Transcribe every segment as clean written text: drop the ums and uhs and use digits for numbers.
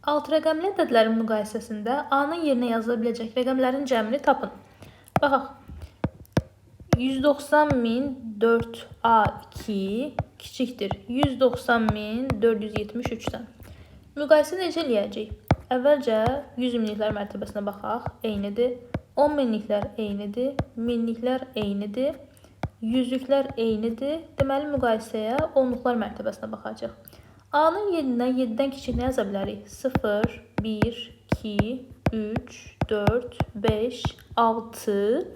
Altı rəqəmli ədədlərin müqayisəsində A-nın yerinə yazıla biləcək rəqəmlərin cəmini tapın. Baxaq. 190.004A2 kiçikdir 190.473-dən. Müqayisə necə eləyəcəyik? Əvvəlcə 100 minliklər mərtəbəsinə baxaq. Eynidir. 10 minliklər eynidir. Minliklər eynidir. Yüzlüklər eynidir. Deməli, müqayisəyə onluqlar mərtəbəsinə baxacağıq. A-nın yerinə 7-dən kiçik nə yaza bilərik? 0, 1, 2, 3, 4, 5, 6.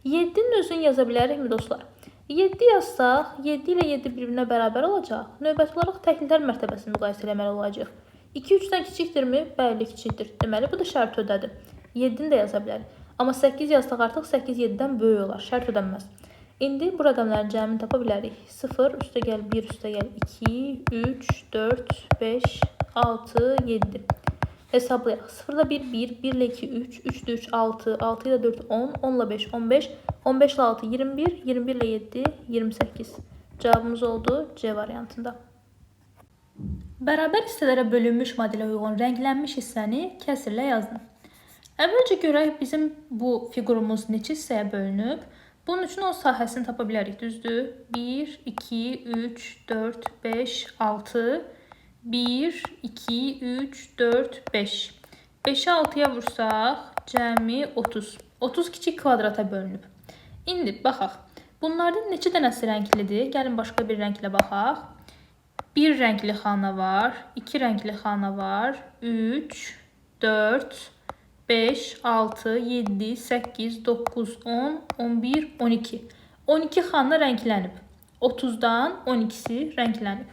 7-nin özünü yaza bilərikmi dostlar? 7 yazsaq, 7 ilə 7 bir-birinə bərabər olacaq. Növbəti olaraq təkliklər mərtəbəsini müqayisə eləməli olacağıq. 2 3-dən kiçikdirmi? Bəli, kiçikdir. Deməli, bu da şərt ödədi. 7-ni də yaza bilərik. Amma 8 yazsaq artıq 8 7-dən böyük olar. Şərt ödənməz. İndi bu rəqəmlərin cəmini tapa bilərik. 0 üstə gəl 1 üstə gəl 2, 3, 4, 5, 6, 7. Hesablayaq. 0 ilə 1, 1, 1 ilə 2, 3, 3 ilə 3, 6, 6 ilə 4, 10, 10 ilə 5, 15, 15 ilə 6, 21, 21 ilə 7, 28. Cavabımız oldu C variantında. Bərabər hissələrə bölünmüş modelə uyğun rənglənmiş hissəni kəsirlə yazın. Əvvəlcə görək bizim bu fiqurumuz neçə hissəyə bölünüb. Bunun üçün o sahəsini tapa bilərik, düzdür? 1, 2, 3, 4, 5, 6. 1, 2, 3, 4, 5. 5-i 6-ya vursaq, cəmi 30. 30 kiçik kvadrata bölünüb. İndi baxaq. Bunlardan neçə dənəsi rənglidir? Gəlin başqa bir rənglə baxaq. Bir rəngli xana var, 2 rəngli xana var, 3, 4, 5, 6, 7, 8, 9, 10, 11, 12. 12 xana rənglənib. 30-dan 12-si rənglənib.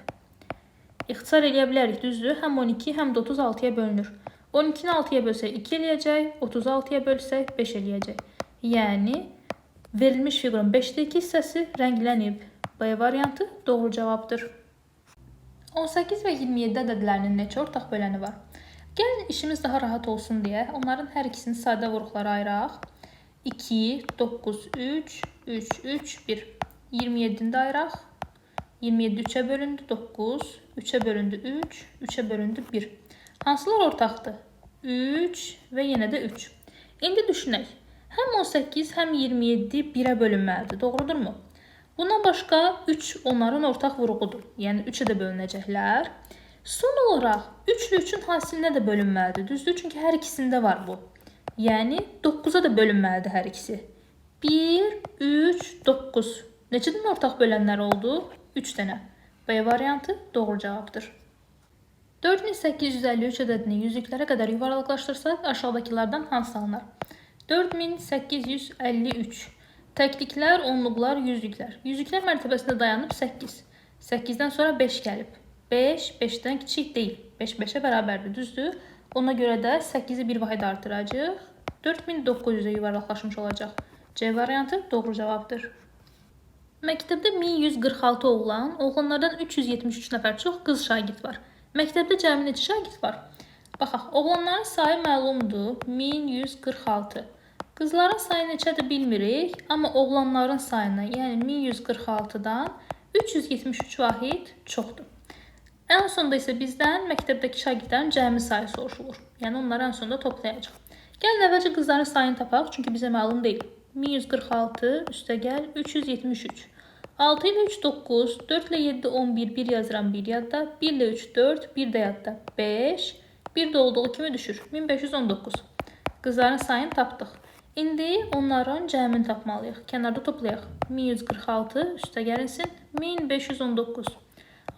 İxtisar eləyə bilərik, düzdür? Həm 12, həm də 36-ya bölünür. 12-ni 6-ya bölsək 2 eləyəcək, 36-ya bölsək 5 eləyəcək. Yəni, verilmiş fiqurun 5-də 2 hissəsi rənglənib. B variantı doğru cavabdır. 18 və 27 ədədlərinin neçə ortaq böləni var? Gəlin işimiz daha rahat olsun deyə onların hər ikisini sadə vuruqlara ayıraq. 2, 9, 3, 3, 3, 1. 27-ni də ayıraq. 27 3-ə bölündü 9, 3-ə bölündü 3, 3-ə bölündü 1. Hansılar ortaqdır? 3 və yenə də 3. İndi düşünək. Həm 18, həm 27 1-ə bölünməlidir. Doğrudurmu? Bundan başqa 3 onların ortaq vuruğudur. Yəni 3-ə də bölünəcəklər. Son olaraq 3 ilə 3-ün hasilinə də bölünməlidir. Düzdür? Çünki hər ikisində var bu. Yəni 9-a da bölünməlidir hər ikisi. 1, 3, 9. Neçə dənə ortaq bölənlər oldu? 3 dənə. B variantı doğru cavabdır. 4853 ədədini yüzlüklərə qədər yuvarlaqlaşdırsaq, aşağıdakılardan hansı alınar? 4853. Təkliklər, onluqlar, yüzlüklər. Yüzlüklər mərtəbəsində dayanıb 8. 8-dən sonra 5 gəlib. 5, 5-dən kiçik deyil. 5, 5-ə bərabərdir, düzdür? Ona görə də 8-i bir vahid artıracaq. 4900-ə yuvarlaqlaşmış olacaq. C variantı doğru cavabdır. Məktəbdə 1146 oğlan, oğlanlardan 373 nəfər çox qız şagird var. Məktəbdə cəmi neçə şagird var? Baxaq, oğlanların sayı məlumdur, 1146. Qızların sayı neçədir bilmirik, amma oğlanların sayını, yəni 1146-dan 373 vahid çoxdur. Ən sonda isə bizdən məktəbdəki şagirdlərin cəmi sayı soruşulur. Yəni onları ən sonda toplayacaq. Gəlin əvvəlcə qızların sayını tapaq, çünki bizə məlum deyil. 1146 üstə gəl 373. 6 ilə 3 9, 4 ilə 7 11, 1 yazıram 1 yadda, 1 ilə 3 4, 1 də yadda 5, 1 də olduğu kimi düşür. 1519. Qızların sayını tapdıq. İndi onların cəmini tapmalıyıq. Kənarda toplayaq. 1146 üstə gəlinsin 1519.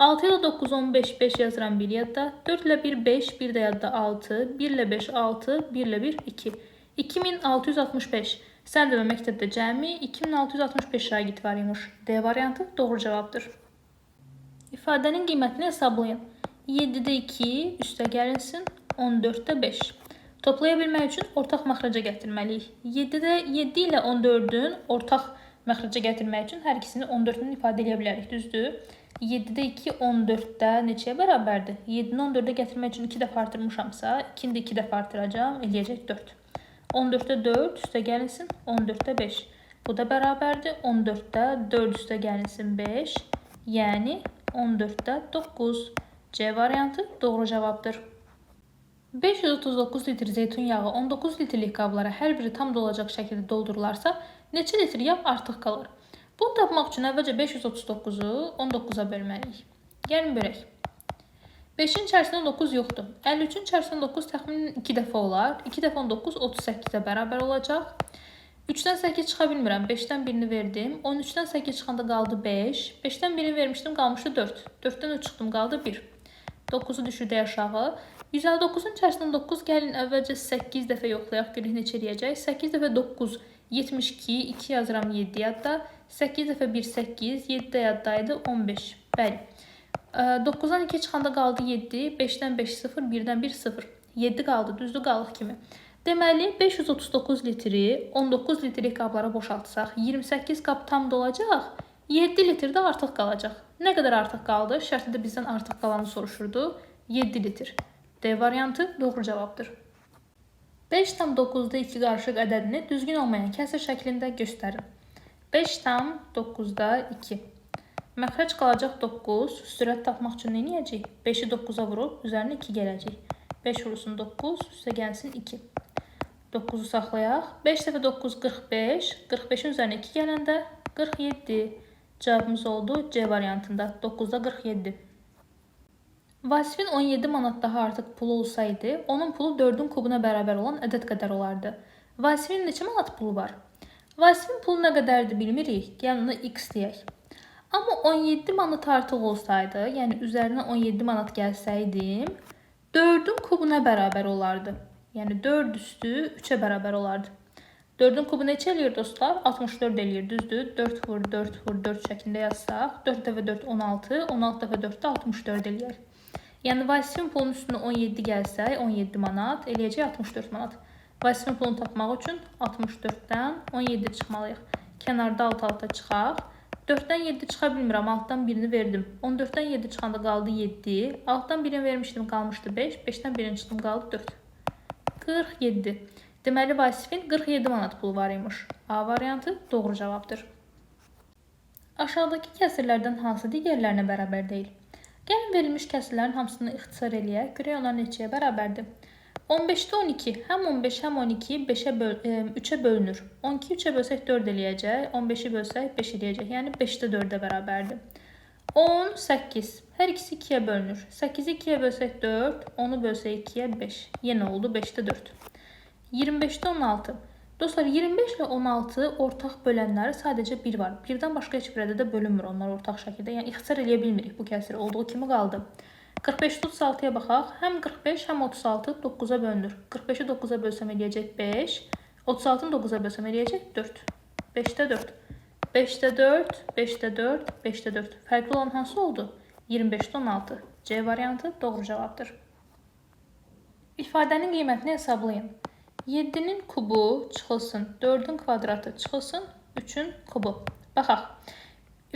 6 ilə 9 15, 5 yazıram 1 yadda, 4 ilə 1 5, 1 də yadda 6, 1 ilə 5 6, 1 ilə 1 2. 2665. Sən demə məktəbdə cəmi 2665 şagird var imiş. D variantı doğru cavabdır. İfadənin qiymətini hesablayın. 7-də 2 üstə gəlinsin 14-də 5. Toplaya bilmək üçün ortaq məxrəcə gətirməliyik. 7-də 7 ilə 14-ün ortaq məxrəcə gətirmək üçün hər ikisini 14-ün ifadə edə bilərik, düzdür? 7-də 2 14-də neçəyə bərabərdir? 7-ni 14-ə gətirmək üçün 2 dəfə artırmışamsa, 2-ni də 2 dəfə artıracağam, eləyəcək 4. 14-də 4 üstə gəlinsin 14-də 5. Bu da bərabərdir. 14-də 4 üstə gəlinsin 5. Yəni 14-də 9. C variantı doğru cavabdır. 539 litr zeytun yağı 19 litrlik qablara hər biri tam dolacaq şəkildə doldurularsa, neçə litr yağ artıq qalar? Bunu tapmaq üçün əvvəlcə 539-u 19-a bölməliyik. Gəlin bölək. 5-in içərisində 19 yoxdur. 53-ün içərisində 19 təxminən 2 dəfə olar. 2 dəfə 19 38-ə bərabər olacaq. 3-dən 8 çıxa bilmirəm. 5-dən birini verdim. 13-dən 8 çıxanda qaldı 5. 5-dən birini vermişdim, qalmışdı 4. 4-dən 3 çıxdım, qaldı 1. 9-u düşürdük aşağı. 159-un içərisindən 9 gəlin əvvəlcə 8 dəfə yoxlayaq, görək neçə eləyəcək. 8 dəfə 9 72, 2 yazıram 7 yadda. 8 dəfə 1 8, 7 də yaddaydı 15. Bəli. 9-dan 2 çıxanda qaldı 7, 5-dən 5 0, 1-dən 1 0. 7 qaldı, düzdür, qalıq kimi. Deməli 539 litri 19 litrlik qablara boşaltsaq, 28 qab tam dolacaq, 7 litr də artıq qalacaq. Nə qədər artıq qaldı? Şərtdə də bizdən artıq qalanı soruşurdu. 7 litr. D variantı doğru cavabdır. 5,9-da 2 qarışıq ədədini düzgün olmayan kəsir şəklində göstərin. 5,9-da 2. Məxrəc qalacaq 9. Sürət tapmaq üçün nə edəcəyik? 5-i 9-a vurub üzərinə 2 gələcək. 5 vurulsun 9, üstə gəlsin 2. 9-u saxlayaq. 5 dəfə 9 45. 45-in üzərinə 2 gələndə 47. Cavabımız oldu C variantında. 9-da 47. Vasifin 17 manat daha artıq pulu olsaydı, onun pulu 4-ün kubuna bərabər olan ədəd qədər olardı. Vasifin neçə manat pulu var? Vasifin pulu nə qədərdir bilmirik. Gəlin ona x deyək. Amma 17 manat artıq olsaydı, yəni üzərinə 17 manat gəlsəydim, 4-ün kubuna bərabər olardı. Yəni 4 üstü 3-ə bərabər olardı. 4-ün kubu neçə eləyir dostlar? 64 eləyir, düzdür? 4 vur 4 vur 4 şəklində yazsaq, 4 dəfə 4 16, 16 dəfə 4 də 64 eləyər. Yəni Vasifin pulunun üstünə 17 gəlsə, 17 manat eləyəcək 64 manat. Vasifin pulunu tapmaq üçün 64-dən 17 çıxmalıyıq. Kənarda alt-alta çıxaq. 4-dən 7 çıxa bilmirəm, altdan birini verdim. 14-dən 7 çıxanda qaldı 7. Altdan birini vermişdim, qalmışdı 5. 5-dən birini çıxdım, qaldı 4. 47. Deməli Vasifin 47 manat pulu var imiş. A variantı doğru cavabdır. Aşağıdakı kəsirlərdən hansı digərlərinə bərabər deyil? Gəlin verilmiş kəsirlərin hamısını ixtisar eləyək. Görək onlar neçəyə bərabərdir. 15-də 12. Həm 15, həm 12 3-ə bölünür. 12 3-ə bölsək 4 eləyəcək. 15-i bölsək 5 eləyəcək. Yəni 5-də 4-ə bərabərdir. 10, 8. Hər ikisi 2-yə bölünür. 8-i 2-yə bölsək 4, 10-u bölsək 2-yə 5. Yenə oldu 5-də 4. 25-də 16. Dostlar, 25 ilə 16 ortaq bölənləri sadəcə 1 var. Birdən başqa heç bir ədədə bölünmür onlar ortaq şəkildə. Yəni ixtisar eləyə bilmirik. Bu kəsir olduğu kimi qaldı. 45-də 36-ya baxaq. Həm 45, həm 36 9-a bölünür. 45-i 9-a bölsəm eləyəcək 5. 36-nı 9-a bölsəm eləyəcək 4. 5-də 4. 5-də 4, 5-də 4, 5-də 4. Fərqli olan hansı oldu? 25-də 16. C variantı doğru cavabdır. İfadənin qiymətini hesablayın. 7-nin kubu çıxılsın, 4-ün kvadratı çıxılsın, 3-ün kubu. Baxaq.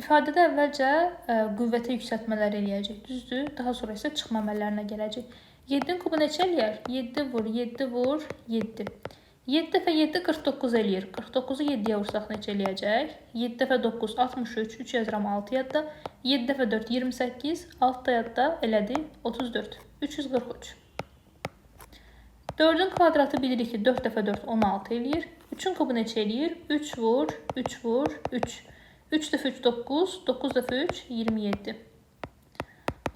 İfadədə əvvəlcə qüvvətə yüksəltmələr eləyəcək, düzdür? Daha sonra isə çıxma əməllərinə gələcək. 7-nin kubu neçə eləyər? 7 vur, 7 vur, 7. 7 dəfə 7 49 eləyir. 49-u 7-yə vursaq neçə eləyəcək? 7 dəfə 9 63, 3 yazıram 6 yadda. 7 dəfə 4 28, 6 da yadda elədi 34. 343. 4-ün kvadratı bilirik ki 4 dəfə 4 16 eləyir. 3-ün kubu neçə eləyir? 3 vur, 3 vur, 3. 3 dəfə 3 9, 9 dəfə 3 27.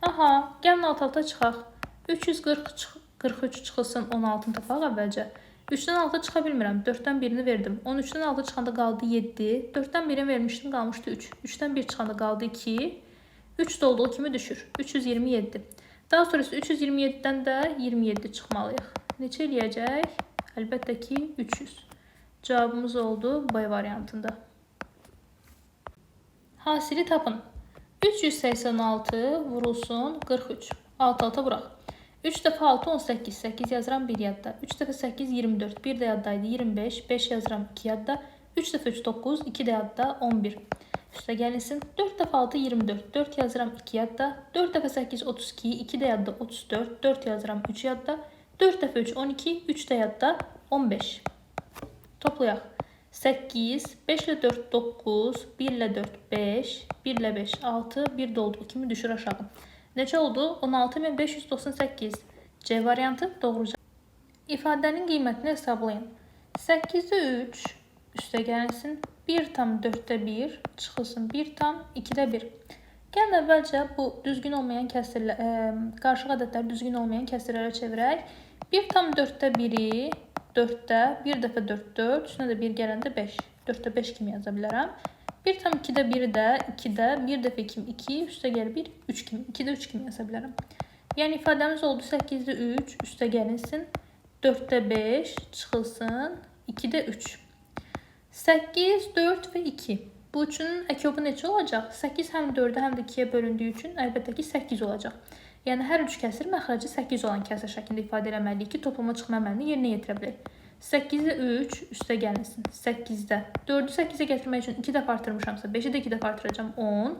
Aha, gəlin alt-alta çıxaq. 343 çıxılsın 16-nı tapaq əvvəlcə. 3-dən 6 çıxa bilmirəm. 4-dən birini verdim. 13-dən 6 çıxanda qaldı 7. 4-dən birini vermişdim, qalmışdı 3. 3-dən 1 çıxanda qaldı 2. 3 də olduğu kimi düşür. 327. Daha sonra 327-dən də 27 çıxmalıyıq. Neçə eləyəcək? Əlbəttə ki, 300. Cavabımız oldu B variantında. Hasili tapın. 386 vurulsun 43. Alt-alta vuraq. 3 dəfə 6 18, 8 yazıram 1 yadda. 3 dəfə 8 24, 1 də yaddaydı 25, 5 yazıram 2 yadda. 3 dəfə 3 9, 2 də yadda 11. Üstə gəlinsin. 4 dəfə 6 24, 4 yazıram 2 yadda. 4 dəfə 8 32, 2 də yadda 34, 4 yazıram 3 yadda. 4 dəfə 3 12, 3 də yadda 15. Toplayaq. 8, 5 ilə 4 9, 1 ilə 4 5, 1 ilə 5 6, 1 də olduğu kimi düşür aşağı. Neçə oldu? 16598. C variantı doğru cavab. İfadənin qiymətini hesablayın. 8-də 3 üstə gəlinsin 1,4-də 1 çıxılsın 1,2-də 1. Gəlin əvvəlcə bu düzgün olmayan kəsirlə, qarışıq ədədləri düzgün olmayan kəsirlərə çevirək. 1,4-də 1-i 4-də 1 dəfə 4, 4, üstünə də 1 gələndə 5. 4-də 5 kimi yaza bilərəm. 1,2-də 1-i də 2-də 1 dəfə 2, 2, üstə gəl 1, 3 kimi. 2-də 3 kimi yaza bilərəm. Yəni ifadəmiz oldu 8-də 3 üstə gəlinsin 4-də 5 çıxılsın 2-də 3. 8, 4 və 2. Bu üçünün əkobu neçə olacaq? 8 həm 4-ə, həm də 2-yə bölündüyü üçün əlbəttə ki 8 olacaq. Yəni hər üç kəsir məxrəci 8 olan kəsir şəklində ifadə eləməliyik ki, toplama çıxma əməlini yerinə yetirə bilək. 8-də 3 üstə gəlinsin. 8-də 4-ü 8-ə gətirmək üçün 2 dəfə artırmışamsa, 5-i də 2 dəfə artıracağam. 10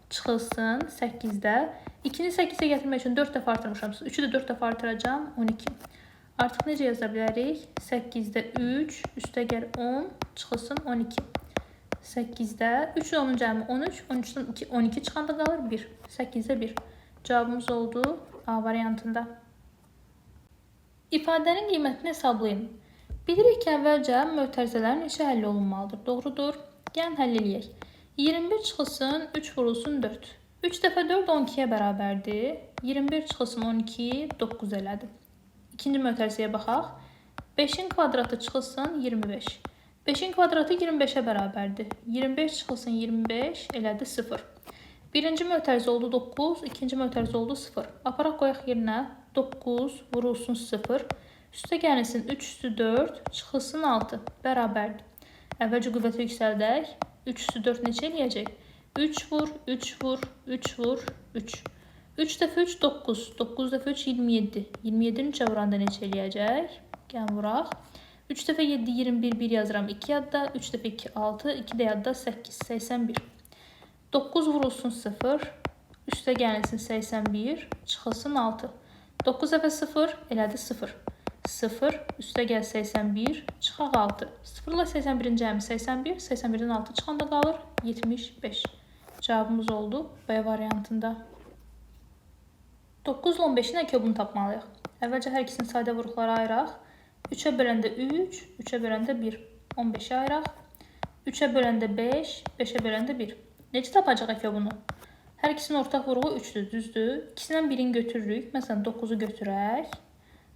çıxılsın 8-də. 2-ni 8-ə gətirmək üçün 4 dəfə artırmışamsa, 3-ü də 4 dəfə artıracağam. 12. Artıq necə yaza bilərik? 8-də 3 üstə gəl 10 çıxılsın 12. 8-də 3 ilə 10-un cəmi 13, 13-dən 2, 12 çıxanda qalır 1. 8-də 1. Cavabımız oldu A variantında. İfadənin qiymətini hesablayın. Bilirik ki, əvvəlcə mötərizələrin neçə həll olunmalıdır. Doğrudur. Gəlin həll eləyək. 21 çıxılsın 3 vurulsun 4. 3 dəfə 4 12-yə bərabərdir. 21 çıxılsın 12 9 elədi. İkinci mötərizəyə baxaq. 5-in kvadratı çıxılsın 25. 5-in kvadratı 25-ə bərabərdir. 25 çıxılsın 25 elədi 0. Birinci mötərizə oldu 9, ikinci mötərizə oldu 0. Aparaq qoyaq yerinə 9 vurulsun 0. Üstə gəlinsin 3 üstü 4 çıxılsın 6 bərabərdir. Əvvəlcə qüvvəti yüksəldək. 3 üstü 4 neçə eləyəcək? 3 vur, 3 vur, 3 vur, 3. 3 dəfə 3 9, 9 dəfə 3 27. 27-ni 3-ə vuranda neçə eləyəcək? Gəlin vuraq. 3 dəfə 7 21, 1 yazıram 2 yadda. 3 dəfə 2 6, 2 də yadda 8, 81. 9 vurulsun 0, üstə gəlinsin 81, çıxılsın 6. 9 dəfə 0 elədi 0. 0, üstə gəl 81, çıxaq 6. 0 ilə 81-in cəmi 81, 81-dən 6 çıxanda qalır 75. Cavabımız oldu B variantında. 9 ilə 15-in əkobunu tapmalıyıq. Əvvəlcə hər ikisini sadə vuruqlara ayıraq. 3-ə böləndə 3, 3-ə böləndə 1. 15-ə ayıraq. 3-ə böləndə 5, 5-ə böləndə 1. Necə tapacaq əkobunu? Hər ikisinin ortaq vuruğu 3-dür, düzdür? İkisindən birini götürürük. Məsələn, 9-u götürək.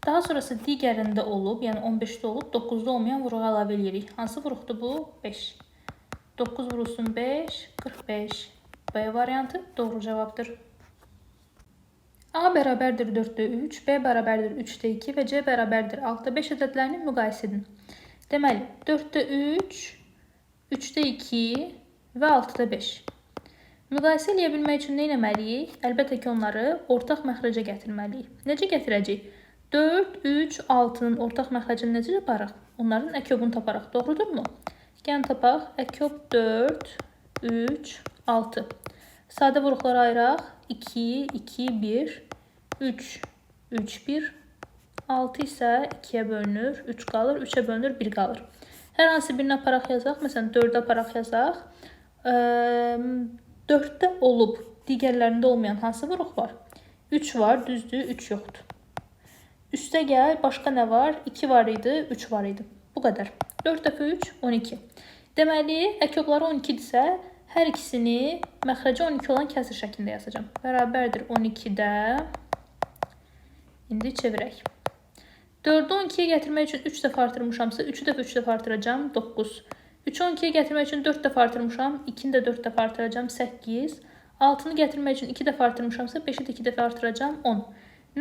Daha sonrası digərində olub, yəni 15-də olub, 9-da olmayan vuruğu əlavə eləyirik. Hansı vuruqdur bu? 5. 9 vurulsun 5, 45. B variantı doğru cavabdır. A bərabərdir 4-də 3, B bərabərdir 3-də 2 və C bərabərdir 6-da 5 ədədlərini müqayisə edin. Deməli, 4-də 3, 3-də 2 və 6-da 5. Müqayisə eləyə bilmək üçün nə etməliyik? Əlbəttə ki, onları ortaq məxrəcə gətirməliyik. Necə gətirəcəyik? 4, 3, 6-nın ortaq məxrəcini necə taparıq? Onların əkobunu taparaq. Doğrudurmu? Gəlin tapaq. Əkob 4, 3, 6. Sadə vuruqlara ayıraq. 2, 2, 1, 3, 3, 1. 6 isə 2-yə bölünür, 3 qalır, 3-ə bölünür, 1 qalır. Hər hansı birini aparaq yazaq. Məsələn, 4-ə aparaq yazaq. 4-də olub, digərlərində olmayan hansı vuruq var? 3 var, düzdür, 3 yoxdur. Üstə gəl, başqa nə var? 2 var idi, 3 var idi. Bu qədər. 4 dəfə 3, 12. Deməli, əkobları 12-dirsə, hər ikisini məxrəci 12 olan kəsir şəklində yazacağam. Bərabərdir 12-də. İndi çevirək. 4-ü 12-yə gətirmək üçün 3 dəfə artırmışamsa, 3-ü dəfə 3 dəfə artıracağam, 9. 3-ü 12-yə gətirmək üçün 4 dəfə artırmışam, 2-ni də 4 dəfə artıracağam, 8. 6-nı gətirmək üçün 2 dəfə artırmışamsa, 5-i də 2 dəfə artıracağam, 10.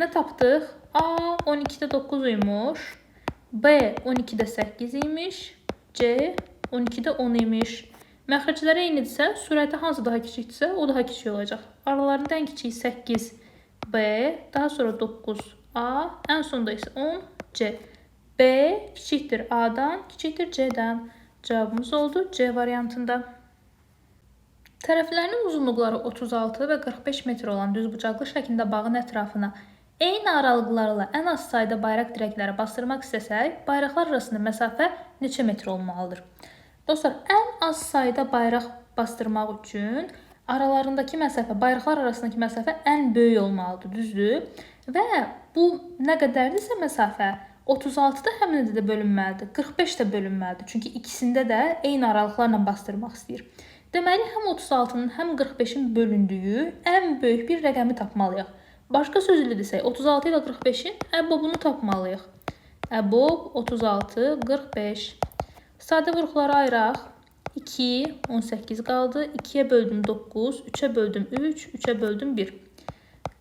Nə tapdıq? A 12-də 9 imiş, B 12-də 8 imiş, C 12-də 10 imiş. Məxrəcləri eynidirsə, sürəti hansı daha kiçikdirsə, o daha kiçik olacaq. Aralarında ən kiçiyi 8 B, daha sonra 9 A, ən sonda isə 10 C. B kiçikdir A-dan, kiçikdir C-dən. Cavabımız oldu C variantında. Tərəflərinin uzunluqları 36 və 45 metr olan düzbucaqlı şəklində bağın ətrafına eyni aralıqlarla ən az sayda bayraq dirəkləri bastırmaq istəsək, bayraqlar arasında məsafə neçə metr olmalıdır? Dostlar, ən az sayda bayraq bastırmaq üçün aralarındakı məsafə, bayraqlar arasındakı məsafə ən böyük olmalıdır, düzdür? Və bu nə qədərdirsə məsafə, 36 da həmin ədədə bölünməlidir, 45 də bölünməlidir. Çünki ikisində də eyni aralıqlarla bastırmaq istəyir. Deməli, həm 36-nın, həm 45-in bölündüyü ən böyük bir rəqəmi tapmalıyıq. Başqa sözlə desək, 36 ilə 45-in əbobunu tapmalıyıq. Əbob 36, 45. Sadə vuruqları ayıraq. 2, 18 qaldı. 2-yə böldüm 9, 3-ə böldüm 3, 3-ə böldüm 1.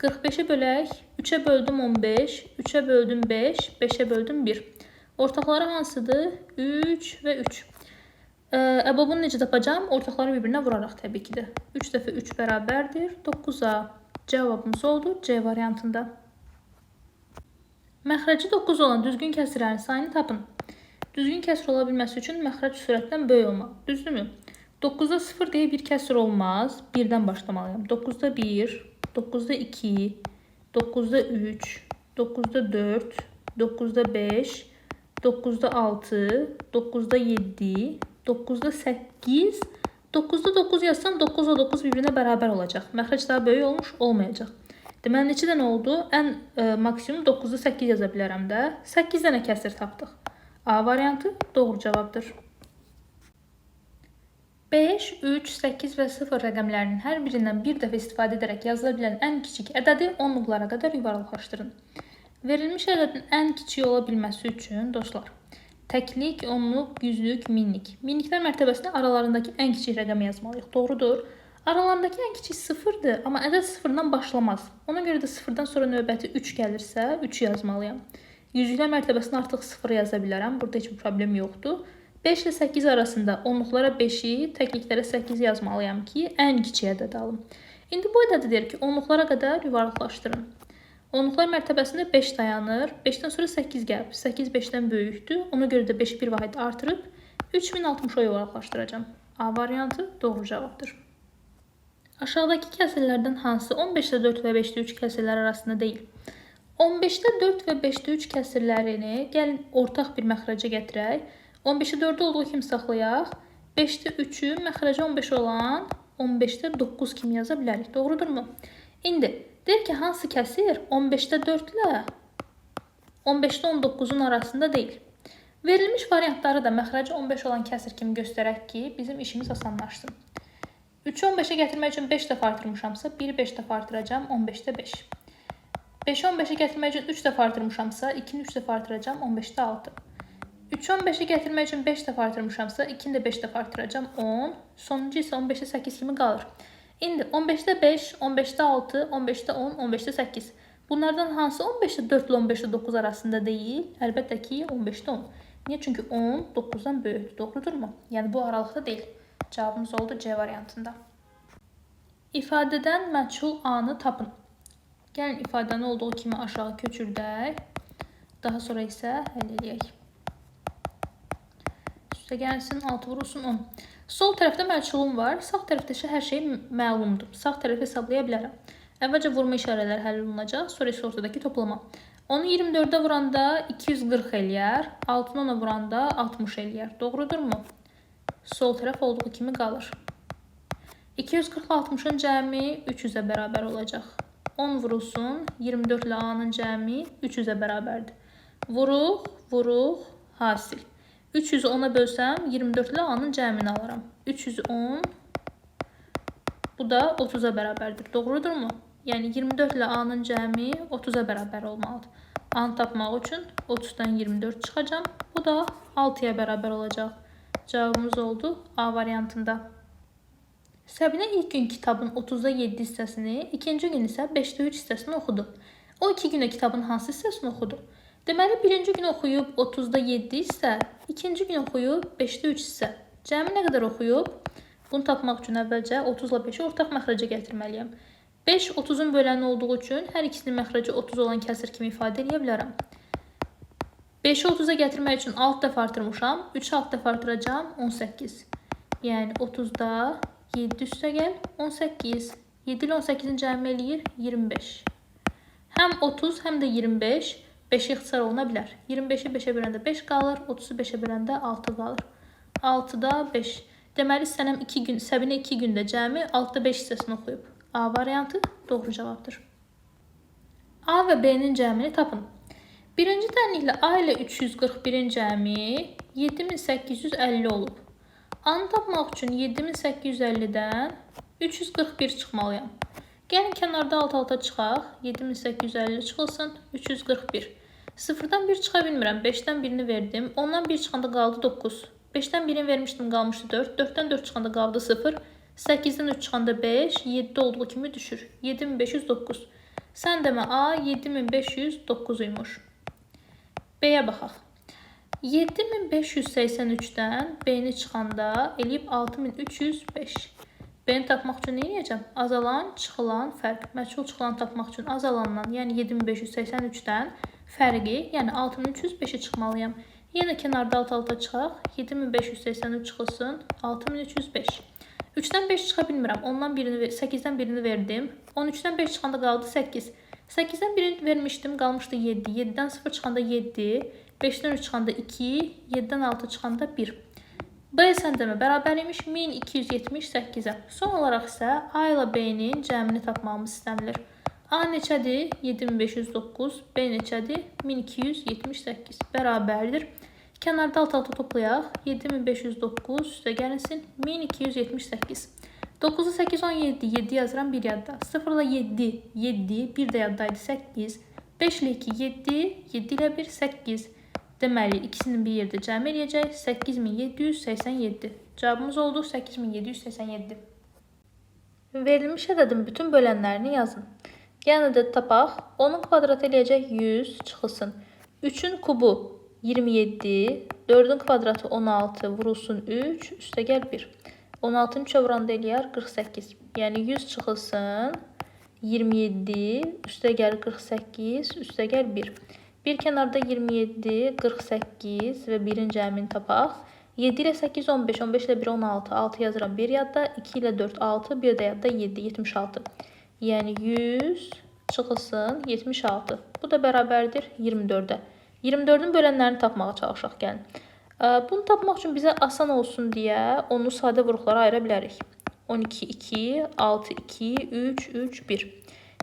45-i bölək. 3-ə böldüm 15, 3-ə böldüm 5, 5-ə böldüm 1. Ortaqları hansıdır? 3 və 3. Əbobunu necə tapacağam? Ortaqları bir-birinə vuraraq təbii ki də. 3 dəfə 3 bərabərdir 9-a. Cavabımız oldu C variantında. Məxrəci 9 olan düzgün kəsirlərin sayını tapın. Düzgün kəsir ola bilməsi üçün məxrəc sürətdən böyük olmalı. Düzdürmü? 9-da 0 deyə bir kəsir olmaz. 1-dən başlamalıyam. 9-da 1, 9-da 2, 9-da 3, 9-da 4, 9-da 5, 9-da 6, 9-da 7, 9-da 8, 9-da 9 yazsam 9-da 9 bir-birinə bərabər olacaq. Məxrəc daha böyük olmuş olmayacaq. Deməli, neçə dənə oldu? Ən maksimum 9-da 8 yaza bilərəm də. 8 dənə kəsir tapdıq. A variantı doğru cavabdır. 5, 3, 8 və 0 rəqəmlərinin hər birindən bir dəfə istifadə edərək yazıla bilən ən kiçik ədədi onluqlara qədər yuvarlaqlaşdırın. Verilmiş ədədin ən kiçiyi ola bilməsi üçün, dostlar, təklik, onluq, yüzlük, minlik. Minliklər mərtəbəsində aralarındakı ən kiçik rəqəmi yazmalıyıq. Doğrudur. Aralarındakı ən kiçik 0-dır, amma ədəd 0-dan başlamaz. Ona görə də 0-dan sonra növbəti 3 gəlirsə, 3 yazmalıyam. Yüzlüklər mərtəbəsində artıq 0 yaza bilərəm. Burada heç bir problem yoxdur. 5 ilə 8 arasında onluqlara 5-i, təkliklərə 8-i yazmalıyam ki, ən kiçik ədəd alım. İndi bu ədədi deyir ki, onluqlara qədər yuvarlaqlaşdırın. Onluqlar mərtəbəsində 5 dayanır. 5-dən sonra 8 gəlib. 8 5-dən böyükdür. Ona görə də 5-i bir vahid artırıb 3060-a yuvarlaqlaşdıracağam. A variantı doğru cavabdır. Aşağıdakı kəsirlərdən hansı 15-də 4 və 5-də 3 kəsirlər arasında deyil? 15-də 4 və 5-də 3 kəsirlərini gəlin ortaq bir məxrəcə gətirək. 15-də 4-ü olduğu kimi saxlayaq. 5-də 3-ü məxrəcə 15 olan 15-də 9 kimi yaza bilərik. Doğrudurmu? İndi deyir ki, hansı kəsir 15-də 4 ilə 15-də 19-un arasında deyil. Verilmiş variantları da məxrəci 15 olan kəsir kimi göstərək ki, bizim işimiz asanlaşsın. 3-ü 15-ə gətirmək üçün 5 dəfə artırmışamsa, 1-i 5 dəfə artıracağam, 15-də 5. 5-i 15-ə gətirmək üçün 3 dəfə artırmışamsa, 2-ni 3 dəfə artıracağam, 15-də 6. 3-ü 15-ə gətirmək üçün 5 dəfə artırmışamsa, 2-ni də 5 dəfə artıracağam, 10. Sonuncu isə 15-də 8 kimi qalır. İndi 15-də 5, 15-də 6, 15-də 10, 15-də 8. Bunlardan hansı 15-də 4 ilə 15-də 9 arasında deyil? Əlbəttə ki, 15-də 10. Niyə? Çünki 10 9-dan böyükdür. Doğrudurmu? Yəni bu aralıqda deyil. Cavabımız oldu C variantında. İfadədən məchul A-nı tapın. Gəlin ifadəni olduğu kimi aşağı köçürdək. Daha sonra isə həll eləyək. Üstə gəlsin 6 vurulsun 10. Sol tərəfdə məchulum var. Sağ tərəfdə isə hər şey məlumdur. Sağ tərəfi hesablaya bilərəm. Əvvəlcə vurma işarələri həll olunacaq, sonra isə ortadakı toplama. 10-u 24-ə vuranda 240 eləyər. 6-nı 10-a vuranda 60 eləyər. Doğrudurmu? Sol tərəf olduğu kimi qalır. 240 ilə 60-ın cəmi 300-ə bərabər olacaq. 10 vurulsun, 24 ilə A-nın cəmi 300-ə bərabərdir. Vuruq, vuruq, hasil. 300-ü 10-a bölsəm, 24 ilə A-nın cəmini alaram. 310, bu da 30-a bərabərdir. Doğrudurmu? Yəni 24 ilə A-nın cəmi 30-a bərabər olmalıdır. A-nı tapmaq üçün 30-dan 24 çıxacağam. Bu da 6-ya bərabər olacaq. Cavabımız oldu A variantında. Səbinə ilk gün kitabın 30-da 7 hissəsini, ikinci gün isə 5-də 3 hissəsini oxudu. O iki gündə kitabın hansı hissəsini oxudu? Deməli, birinci gün oxuyub 30-da 7 hissə, ikinci gün oxuyub 5-də 3 hissə. Cəmi nə qədər oxuyub? Bunu tapmaq üçün əvvəlcə 30 ilə 5-i ortaq məxrəcə gətirməliyəm. 5 30-un böləni olduğu üçün hər ikisinin məxrəci 30 olan kəsir kimi ifadə edə bilərəm. 5-i 30-a gətirmək üçün 6 dəfə artırmışam. 3-ü 6 dəfə artıracağam, 18. Yəni 30-da 7 üstə gəl, 18. 7 ilə 18-in cəmi eləyir 25. Həm 30, həm də 25 5-ə ixtisar oluna bilər. 25-i 5-ə böləndə 5 qalır, 30-u 5-ə böləndə 6 qalır. 6-da 5. Deməli, sənəm 2 gün, Səbinə 2 gündə cəmi 6-da 5 hissəsini oxuyub. A variantı doğru cavabdır. A və B-nin cəmini tapın. Birinci tənliklə A ilə 341-in cəmi 7850 olub. A-nı tapmaq üçün 7850-dən 341 çıxmalıyam. Gəlin kənarda alt-alta çıxaq. 7850 çıxılsın, 341. 0-dan 1 çıxa bilmirəm. 5-dən 1-ni verdim. 10-dan 1 çıxanda qaldı 9. 5-dən 1-ni vermişdim, qalmışdı 4. 4-dən 4 çıxanda qaldı 0. 8-dən 3 çıxanda 5, 7 olduğu kimi düşür. 7509. Sən demə A 7509 imiş. B-yə baxaq. 7583-dən B-ni çıxanda eləyib 6305. B-ni tapmaq üçün nə edəcəm? Azalan, çıxılan fərq. Məchul çıxılan tapmaq üçün azalandan, yəni 7583-dən fərqi, yəni 6305-i çıxmalıyam. Yenə kənarda alt-alta çıxaq. 7583 çıxılsın, 6305. 3-dən 5 çıxa bilmirəm. 10-dan birini, 8-dən birini verdim. 13-dən 5 çıxanda qaldı 8. 8-dən birini vermişdim, qalmışdı 7. 7-dən 0 çıxanda 7, 5-dən 3 çıxanda 2, 7-dən 6 çıxanda 1. B sən demə bərabər imiş 1278-ə. Son olaraq isə A ilə B-nin cəmini tapmağımız istənilir. A neçədir? 7509. B neçədir? 1278 bərabərdir. Kənarda alt-alta toplayaq. 7509 üstə gəlinsin 1278. 9-u 8, 17, 7 yazıram 1 yadda. 0 ilə 7, 7, 1 də yaddaydı 8. 5 ilə 2, 7, 7 ilə 1, 8. Deməli, ikisinin bir yerdə cəm eləyəcək 8787. Cavabımız oldu 8787. Verilmiş ədədin bütün bölənlərini yazın. Gəlin ədədi tapaq. 10-un kvadratı eləyəcək 100 çıxılsın. 3-ün kubu 27, 4-ün kvadratı 16 vurulsun 3, üstəgəl 1. 16-nı 3-ə vuranda eləyər 48. Yəni 100 çıxılsın 27, üstəgəl 48, üstəgəl 1. Bir kənarda 27, 48 və 1-in cəmini tapaq. 7 ilə 8, 15, 15 ilə 1, 16, 6 yazıram 1 yadda, 2 ilə 4, 6, 1 də yadda 7, 76. Yəni 100 çıxılsın 76. Bu da bərabərdir 24-ə. 24-ün bölənlərini tapmağa çalışaq, gəlin. Bunu tapmaq üçün bizə asan olsun deyə onu sadə vuruqlara ayıra bilərik. 12, 2, 6, 2, 3, 3, 1.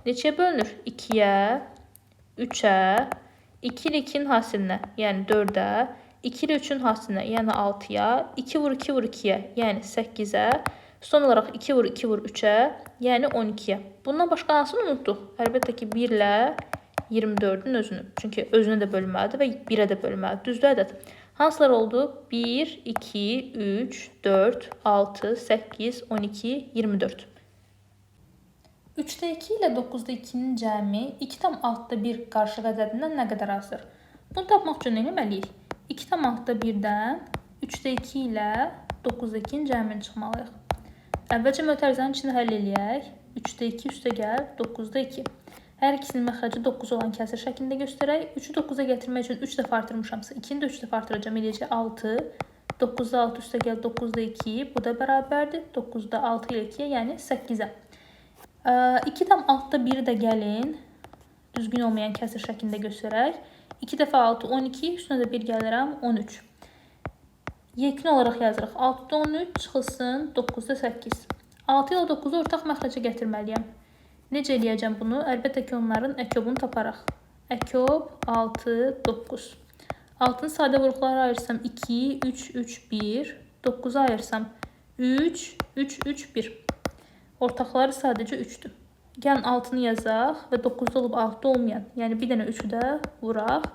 Neçəyə bölünür? 2-yə, 3-ə, 2 ilə 2-nin hasilinə, yəni 4-ə, 2 ilə 3-ün hasilinə, yəni 6-ya, 2 vur 2 vur 2-yə, yəni 8-ə, son olaraq 2 vur 2 vur 3-ə, yəni 12-yə. Bundan başqa hansını unutduq? Əlbəttə ki, 1 ilə 24-ün özünü. Çünki özünə də bölünməlidir və 1-ə də bölünməlidir. Düzdür ədəd. Hansılar oldu? 1, 2, 3, 4, 6, 8, 12, 24. 3-də 2 ilə 9-da 2-nin cəmi 2,6-1 qarışıq ədədindən nə qədər azdır? Bunu tapmaq üçün nə etməliyik? 2,6-1-dən 3-də 2 ilə 9-da 2-nin cəmini çıxmalıyıq. Əvvəlcə mötərizənin içini həll eləyək. 3-də 2 üstə gəl, 9-da 2. Hər ikisinin məxrəci 9 olan kəsir şəklində göstərək. 3-ü 9-a gətirmək üçün 3 dəfə artırmışamsa, 2-ni də 3 dəfə artıracağam, eləyəcək 6. 9-da 6 üstə gəl, 9-da 2. Bu da bərabərdir. 9-da 6 ilə 2-yə, yəni 8-ə. 2,6-1-i də gəlin. Düzgün olmayan kəsir şəklində göstərək. 2 dəfə 6, 12. Üstünə də 1 gəlirəm, 13. Yekun olaraq yazırıq. 6-da 13 çıxılsın, 9-da 8. 6 ilə 9-u ortaq məxrəcə gətirməliyəm. Necə eləyəcəm bunu? Əlbəttə ki, onların əkobunu taparaq. Əkob 6, 9. 6-nı sadə vuruqlara ayırsam 2, 3, 3, 1. 9-u ayırsam 3, 3, 3, 1. Ortaqları sadəcə 3-dür. Gəlin 6-nı yazaq və 9-da olub 6-da olmayan, yəni bir dənə 3-ü də vuraq.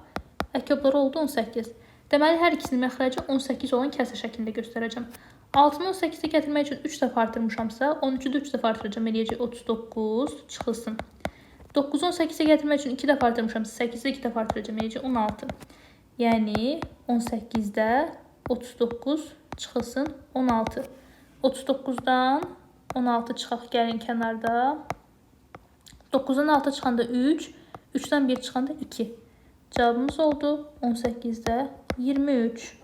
Əkobları oldu 18. Deməli, hər ikisinin məxrəci 18 olan kəsir şəklində göstərəcəm. 6-nı 18-ə gətirmək üçün 3 dəfə artırmışamsa, 13-ü də 3 dəfə artıracağam, eləyəcək 39 çıxılsın. 9-u 18-ə gətirmək üçün 2 dəfə artırmışamsa, 8-i də 2 dəfə artıracağam, eləyəcək 16. Yəni 18-də 39 çıxılsın 16. 39-dan 16 çıxaq, gəlin kənarda. 9-dan 6 çıxanda 3, 3-dən 1 çıxanda 2. Cavabımız oldu 18-də 23.